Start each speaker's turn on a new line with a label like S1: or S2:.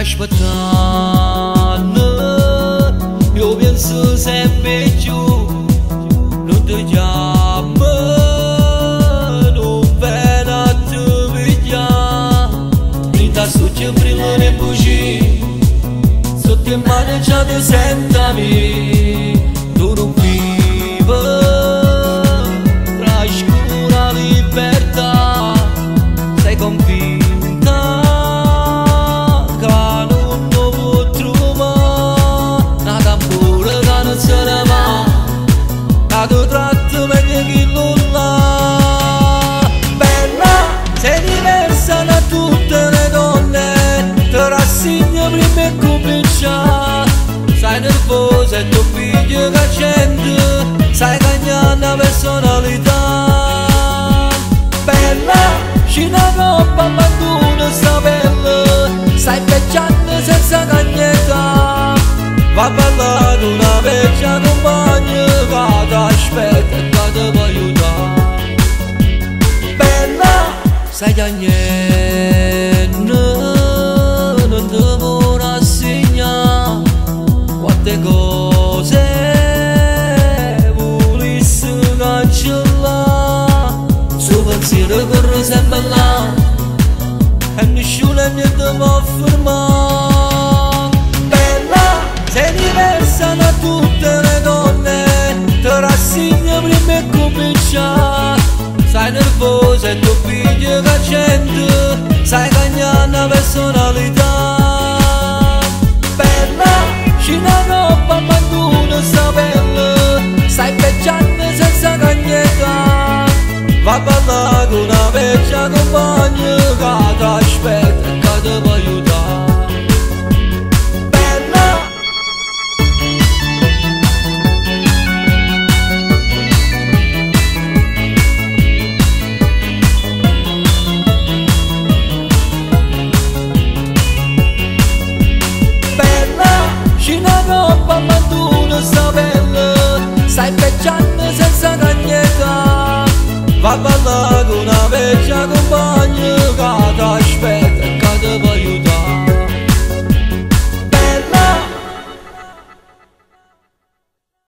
S1: Aspettando, io penso sempre più, non ti chiamo, non viene a te pigliare, Rinda succe prima ne bugie, sotto in mano già ti sentami, tu non vivi, trascura libertà, sei convinta. Sei nervosa e tu figlio che gente, sai cagnare una personalità. Bella, c'è una coppa abbandona sta pelle, stai peggiando senza cagnetà. Va a parlare con una vecchia compagna che ti aspetta e che ti può aiutare. Bella, stai cagnando, non ti può rassegnare. Quante cose volessi cancellare, su pensiero corre sempre là e nessuno è niente può fermare. Bella, sei diversa da tutte le donne, ti rassegna prima e cominciare. Sei nervosa e tu figlio che gente, sai cagnare una personalità. Bella, c'è una coppa abbandona sta pelle, stai peggiando senza cagnetà. Va a parlare con una vecchia compagna che ti aspetta e che ti può aiutare. Bella. Bella, c'è una coppa abbandona sta pelle, stai peggiando senza cagnetà. Va a parlare